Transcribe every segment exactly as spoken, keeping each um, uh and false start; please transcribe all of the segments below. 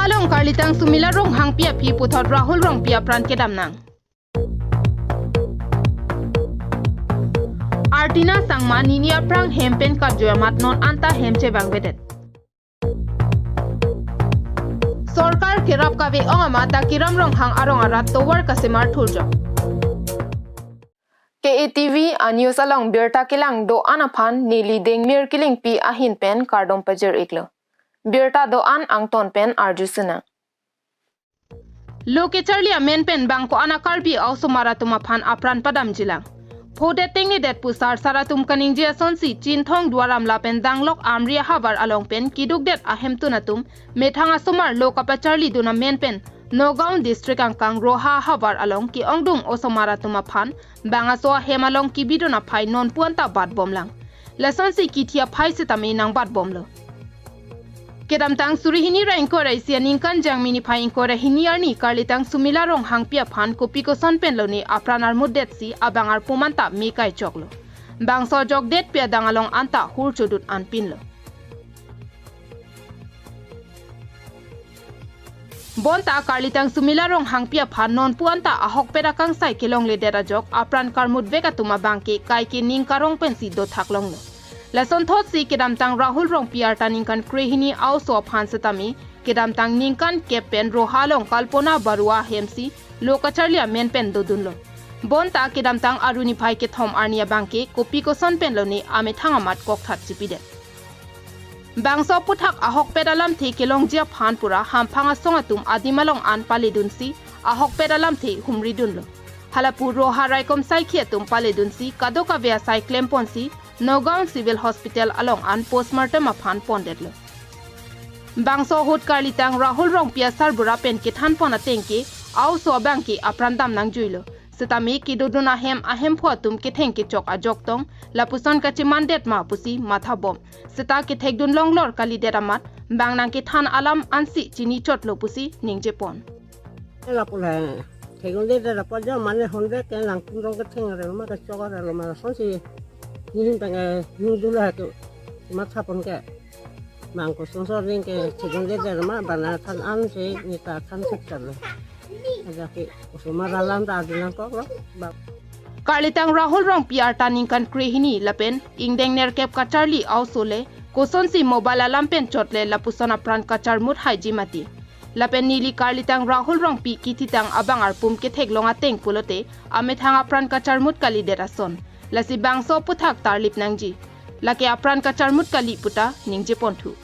Along Karlitang Sumila Ronghangpi aphi puthot Rahul Rongpi apran kedam nang. Artina Sangma nini aphrang hem pen kajoi amat non anta hem chevangvedet. Sorkar kerap kave-ong amat Dakiram Ronghang arong arat tovar kasemar thurjok. K A T V a news along birta kelang do-an aphan neli Dengmir Killingpi ahin pen kardom pajir-iklo. Birta do-an angton pen arju sinang. Lo kacharli amen pen bang ko-an a Karbi a-osomar atum aphan apran padamjilang. Phodet tengnedet pu sarsar atum kaningje asonsi Chinthong, Duaram lapen Danglok Amri ahavar along pen kedukdet ahemtun atum methang asomar lo kapacharlidun amen pen Nagaon district angkang Roha ahavar along ke-ongdung osomar atum aphan bang aso ahem along kebidun aphai nonpu anta batbomlang. Lasonsi kithi aphai sitame nangbatbomlo. Kedamtang suri hini ra ingkoi ra isi aningkan Jangmi niphai ingkoi ra hini arni Karlitang Sumila Ronghangpi aphan kopi koson pen lone apran armutdetsi abang arpum anta me kaichoklo. Bangso ajokdetpi adang along anta hur chodut anpinlo. Bonta Karlitang Sumila Ronghangpi aphan nonpu anta ahokpet akangsai kelongledet ajok apran karmutvek atum abang ke kaike ning karong pensi dothaklonglo. Lasonthotsi kedamtang Rahul Rongpi arta ningkan krehini a-oso aphan setame kedamtang ningkan kep pen Roha along Kalpona Baruah ahemsi lo kacharli amen pen dodunlo. Bonta kedamtang Aru niphai kethom arni abang ke kopi koson pen lone amethang amat kokthat chipidet. Bangso aputhak ahokpet alamthe kelongji aphan pura hamphang asong atum adim along an paledunsi ahokpet alamthe humridunlo. Halapu Roha raikom saikhi atum paledunsi kadokave asai klemponsi Nagaon Civil Hospital along an postmortem aphan pondetlo. Bangso ahut Karlitang Rahul Rongpi asarbura pen kethanpon ateng ke a-oso abang ke apran dam nangjuilo. Setame kedodun ahem ahemphu atum ketheng kechok ajoktong lapuson kachemandet ma pusi mathabom. Seta kethekdun longlor kalidet amat bang nangkethan alam ansi chinichotlo pusi ningjepon. Lapu la thekdunde de lapu jo mane honde ke nangtum rong ketheng relo ma kechok relo ma sonsi nihin peng, eh, ningdula tu mathapon ke. Bang kosonso ring ke thekdunde de ma bana than ansi neta than thekcharlo. Ajak ke osomar alam ta adinang koklo. Ba- Karlitang Rahul Rongpi arta ningkan krehini lapen ingdeng nerkep kacharli a-oso le kosonsi mobile alam pen chotle lapuson apran kacharmut haiji mati. Lapen neli Karlitang Rahul Rongpi kithitang abang arpum ketheklong ateng pulote amethang apran kacharmut kalidet ason. Lasi bangso aputhak tarlip nangji. Lake apran kacharmut kali puta ningjeponthu.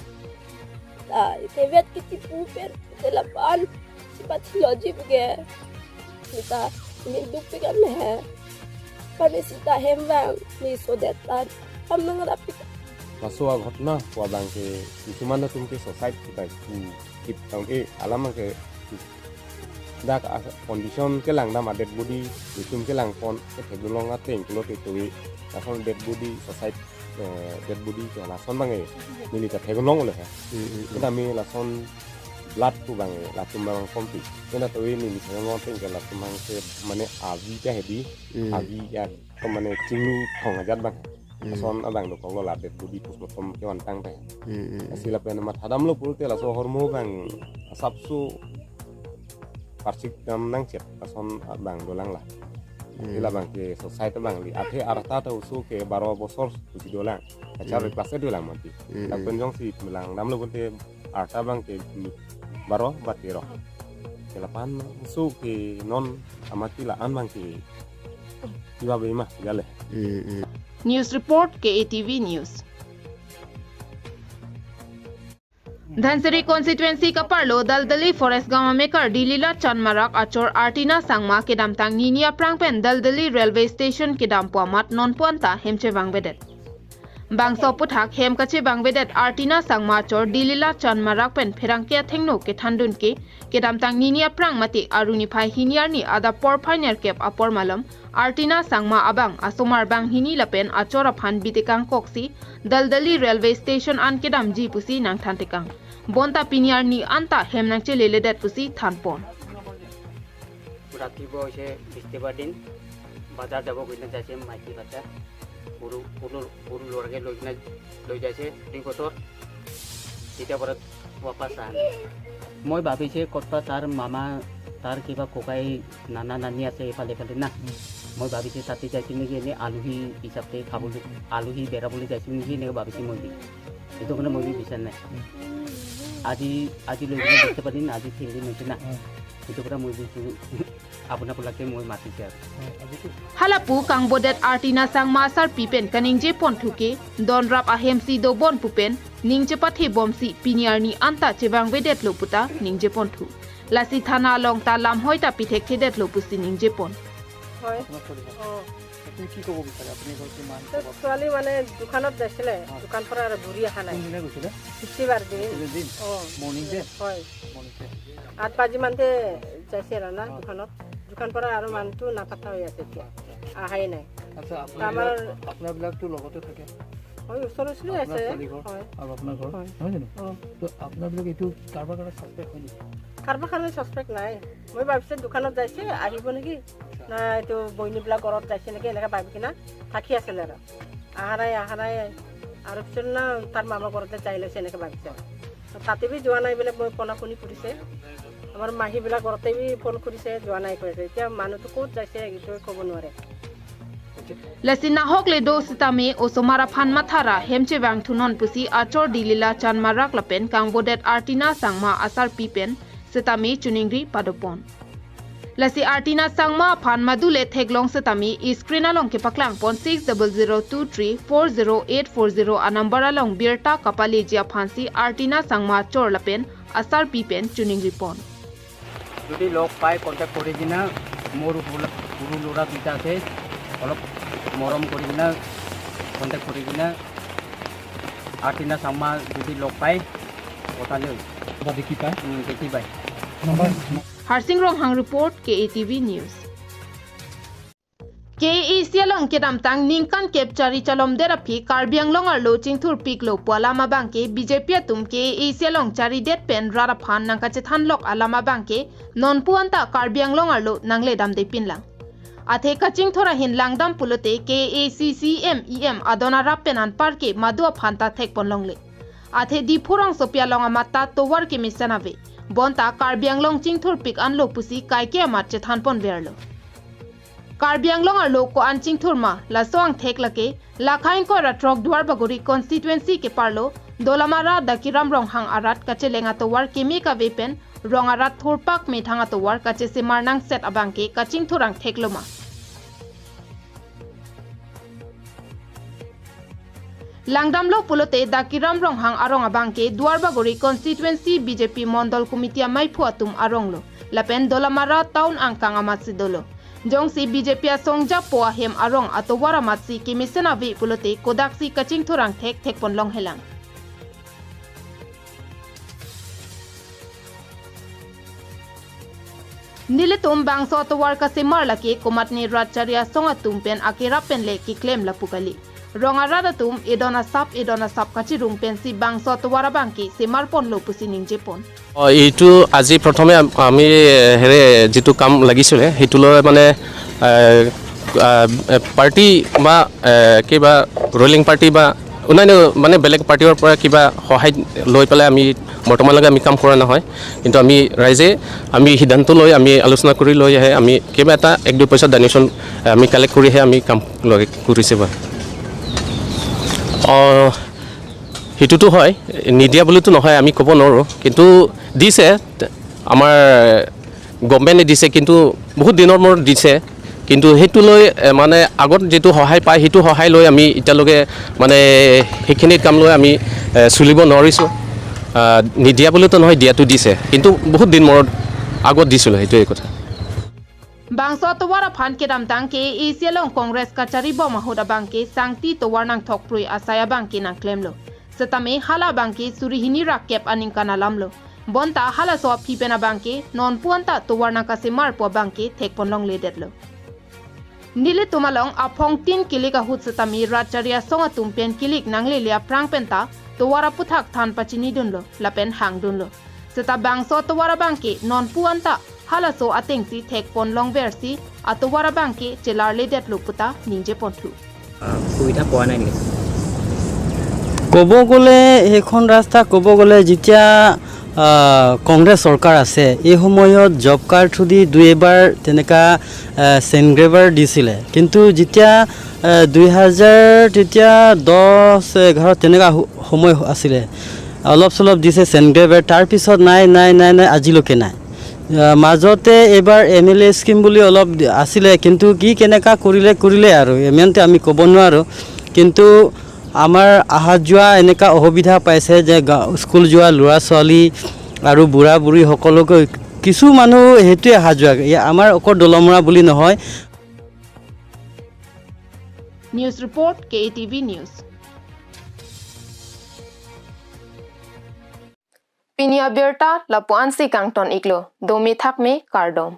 Ta, ite vet kiti pu pen, ite lapu-an, si pathi loji puke. Neta, ni duk pik an he. Pani sita hem vang, ni sodet an. Ham nang rapik. Laso aghotona pu abang ke, kisuman atum ke suicide kita pu kip tang ke, alam ke, dak a condition kelang dam a dead body, itum kelangpon, kethekdun long ateng, pulote tuwi, lason dead body, suicide, eh, dead body, ke lason bang eh, neli ta thekdun longlo he. Hmm, hmm, hmm. Kita mi lason blood pu bang eh, latum bang kompi. Kita tuwi neli thekdun long ateng ke latum bang ke mane avi ke hedi, Hmm. avi ya, ke mane chinglu thong ajat bang. Hmm. Lason abang dokoklo la dead body postmortem kevantang te. Hmm, hmm, hmm. Lasi lapen mathadamlo pulote laso ahormu bang asapso parsik dam nangchet lason abang dolang la. Hmm. Ila bang ke suicide bang li. Athe arta ta oso ke baro bosor pusi dolang. Kachar Hmm. class dolang mati. Hmm, Lapen hmm. jongsi melang damlo pulote arta bang ke baro ba tero. Ke lapu-an oso ke non amati la-an bang ke iwa be ma jale. Hmm, hmm. News report K A T V News. Dhansiri constituency kaparlo Daldali Forest Gaon amekar Dilila Chandmarak achor Artina Sangma kedamtang nini aphrang pen Daldali railway station kedam pu amat nonpu anta hem chevangvedet. Bangso aputhak hem kachevangvedet Artina Sangma achor Dilila Chandmarak pen pherangke athengno kethandun ke kedamtang nini aphrang mate Aru niphai hini arni adap porphai nerkep apor malom Artina Sangma abang asomar banghini lapen achor aphan bitekang koksi Daldali railway station an kedamji pusi nangthantekang. Bonta pini arni anta hem nangcheleledet pusi thanpon. ৰাতিপুৱা হৈছে বিস্তিবাৰ দিন, বজাৰ যাব গৈ কিনে যাইছে মাইকী বাচ্চা, সৰু, সৰু, সৰু ল'ৰাকে লৈ কিনে লৈ যাইছে দুই বছৰ, তেতিয়াৰ পৰা ৱাপাছ অহা নাই। মই ভাবিছে ক'তবা তাৰ মামা, তাৰ কিবা ককাই, নানা নানী আছে এইফালে এইফালে না। মই ভাবিছে তাতে যাইছিল নেকি, এনে আলহী হিচাপে খাবলৈ, আলহী বেৰাবলৈ যাইছিল নেকি, এনেকৈ ভাবিছে মই বি। এইটো কাৰণে মই বি বিচৰা নাই। আজি, আজি লৈ কিনে দেখতে পাৰি না, আজি তিনিদিন হৈছে না। সেইটো কাৰণে মই বিচৰা আপোনালোকে মই মাতিছে আৰু। Halapu kangbodet Artina Sangma asarpi pen kaningje ponthu ke, donrap ahemsi dobon pu pen ning chepathe bomsi pini arni anta chevangvedetlo puta ningje ponthu. Lasi thana along ta lamhoi ta pithekthedetlo pusi ningje pon. হয়। আপোনাৰ ছোৱালী ঘৰ? অ। আপুনি কি ক'ব বিচাৰে? আপুনি এগৰাকী মাক তে ক'ব। ছোৱালী মানে দোকানত যাইছিলে, হয়। দোকান পৰা আৰু ঘূৰি অহা নাই। কোনদিনা গৈছিলে? বিস্তিবাৰ দিন। বিস্তিবাৰ দিন? অ। মৰ্ণিং যে? হয়। মৰ্ণিং যে। আঠ বাজি মানতে যাইছে আৰু না অ। দোকানত। দোকান পৰা আৰু মানুহটো নাপাত্তা হৈ আছে এতিয়া। আচ্ছা। অহাই নাই। আচ্ছা, আপোনাৰ আমাৰ বিলাক, আপোনাৰবিলাকতো লগতে থাকে? হয়, ওচৰে ওচৰে আপোনাৰ আছে। ছোৱালী ঘৰ হয়। আৰু আপোনাৰ ঘৰ? হয়। নহয় জানো? অ। তো আপোনাৰবিলাক এইটো কাৰোবাৰ কাৰণে ছাছপেক্ট হয় নেকি? কাৰোবাৰ কাৰণে ছাছপেক্ট নাই। মই ভাবিছে দোকানত যাইছে, আহিব নেকি? আচ্ছা। না, এইটো বইনীবিলাক ঘৰত যাইছে নেকি, এনেকে ভাবি কিনা থাকি আছিলে আৰু। আহা নাই, আহা নাই। আৰু পিছত না, তাৰ মামা ঘৰতে যাই লৈছে, এনেকে ভাবিছে। তাতে বি যোৱা নাই বোলে, মই ফোনা ফোনি কৰিছে। আমাৰ মাহীবিলাক ঘৰতে বি ফোন কৰিছে, যোৱা নাই কৈছে। এতিয়া মানুহটো ক'ত যাইছে, এইটোৱে ক'ব নোৱাৰে। Lasi nahok le do sitame osomar aphan mathara hem chevangthunon pusi achor Dilila Chanmarak lapen kangbodet Artina Sangma asarpi pen sitame choningri padopon. Lasi Artina Sangma aphan madule theklong sitame screen along kepaklang pon six double zero two three four zero eight four zero a number along birta kapaleji aphansi Artina Sangma achor lapen asarpi pen choningri pon. যদি লগ পাই কণ্টেক্ট কৰি কিনে মোৰ সৰু ল-, সৰু ল'ৰা দুটা আছে, অলপ মৰম কৰি কিনে কণ্টেক্ট কৰি কিনে আৰ্টিনা চাংমা যদি লগ পাই কথা লৈ। বা দেখি পাই? উম, দেখি পাই। Number? Harsing Ronghang report, K A T V News. K A A C along kedamtang ningkan kep chari chalomdet aphi Karbi Anglong arlo chingthurpiklo pu alam abangke B J P atum K A A C along charidet pen rat aphan nangkachethanlok alam abangke nonpu anta Karbi Anglong arlo nangledamdepinlang. Athe kachingthur ahin langdam pulote K A A C C E M, E M adon arap pen anparke madu aphan ta thekponlongle. Athe Diphu rongsopi along amat ta tovar kemesen ave. Bonta Karbi Anglong chingthurpik anlo pusi kaike amat chethanponverlo. Karbi Anglong arlo ko-an chingthur ma, laso angthek lake, lakha ingkoi ra throk Duarbagori constituency keparlo, Dolamara Dakiram Ronghang arat kacheleng atovar keme kave pen, rong arat thurpak methang atovar kachesemar nangset abangke kachingthur angtheklo ma. Langdamlo pulote Dakiram Ronghang arong abangke Duarbagori constituency B J P mondol committee amaiphu atum aronglo. Lapen Dolamara town angkang amatsi dolo. Jongsi B J P asong japo ahem arong atovar amatsi kemesen ave pulote kodaksi kachingthur angthek thekponlonghelang. Nelitum bangso atovar kasemar lake komatne rat chari asong atum pen akerap penle keklem lapu kali. Rong arat atum edon asap edon asap kachirung pensi bangso atovar abangke semarponlo pusi ningjepon. অ, এইটো আজি প্ৰথমে আম-, আমি, এ, হেৰি যিটো কাম লাগিছিলে, সেইটো লৈ মানে, এ, আ, এ, পাৰ্টি বা, এ, কিবা ৰুলিং পাৰ্টি বা অন্যান্য মানে বেলেগ পাৰ্টিৰ পৰা কিবা সহায় লৈ পেলাই আমি বৰ্তমানলৈকে আমি কাম কৰা নহয়। কিন্তু আমি ৰাইজে আমি সিদ্ধান্ত লৈ আমি আলোচনা কৰি লৈ আহে আমি কিবা এটা এক দুই পইচা ডনেশ্যন আমি কালেক্ট কৰিহে আমি কাম লগে কৰিছে বা। অ, সেইটোতো হয়, নিদিয়া বুলিতো নহয়, আমি ক'ব নোৱাৰোঁ, কিন্তু দিছে, আমাৰ গভৰ্ণমেণ্টে দিছে, কিন্তু বহুত দিনৰ মূৰত দিছে। কিন্তু সেইটো লৈ, এ, মানে আগত যিটো সহায় পায়, সেইটো সহায় লৈ আমি এতিয়ালৈকে মানে সেইখিনিত কাম লৈ আমি, এ, চলিব নোৱাৰিছোঁ। আ, নিদিয়া বুলিতো নহয়, দিয়াতো দিছে, কিন্তু বহুত দিন মূৰত আগত দিছিলোঁ, সেইটোৱে কথা। Bangso atovar aphan kedamtang K A A C along Congress kachari bom ahut abangke sangti tovar nangthokprui asai abangke nangklemlo. Setame hala abangke suri hini ra kep aningkan alamlo. Bonta halaso aphi pen abangke nonpu anta tovar nangkasemarpo abangke thekponlongledetlo. Nelitum along aphongtin kilik ahut setame rat chari asong atum pen kilik nanglele aphrang penta tovar aputhak than pachinidunlo lapen hangdunlo. Seta bangso atovar abangke nonpu anta halaso atengsi thekponlongversi atovar abangke chelarledetlo puta ningjeponthu. সুবিধা পোৱা নাই নেকি? ক'ব গ'লে সেইখন ৰাস্তা ক'ব গ'লে যেতিয়া, আ, আহ, কংগ্ৰেছ চৰকাৰ আছে, এই সময়ত জব কাৰ্ড থ্ৰুদি দুই এবাৰ তেনেকা, আহ, চেণ্ড গ্ৰেভাৰ দিছিলে। কিন্তু যেতিয়া, আহ, দুই হাজাৰ তেতিয়া দহ এঘাৰ তেনেকা হ-, সময় আছিলে, অলপ চলপ দিছে চেণ্ড গ্ৰেভাৰ, তাৰপিছত নাই, নাই, নাই, নাই, আজিলৈকে নাই। আহ, মাজতে এইবাৰ এম এল এ স্কিম বুলি অলপ দি-, আছিলে, কিন্তু কি কেনেকা কৰিলে, কৰিলে আৰু ইমানতে আমি ক'ব নোৱাৰোঁ। কিন্তু আমাৰ অহা যোৱা এনেকা অসুবিধা পাইছে যে গা-, স্কুল যোৱা ল'ৰা ছোৱালী আৰু বুঢ়া বুঢ়ী সকলোকে কিছু মানুহ সেইটোৱে অহা যোৱা। ইয়া আমাৰ অকল দলমৰা বুলি নহয়। News report, K A T V News. Pini abirta lapu-ansi kangton iklo, dome thakme kardom.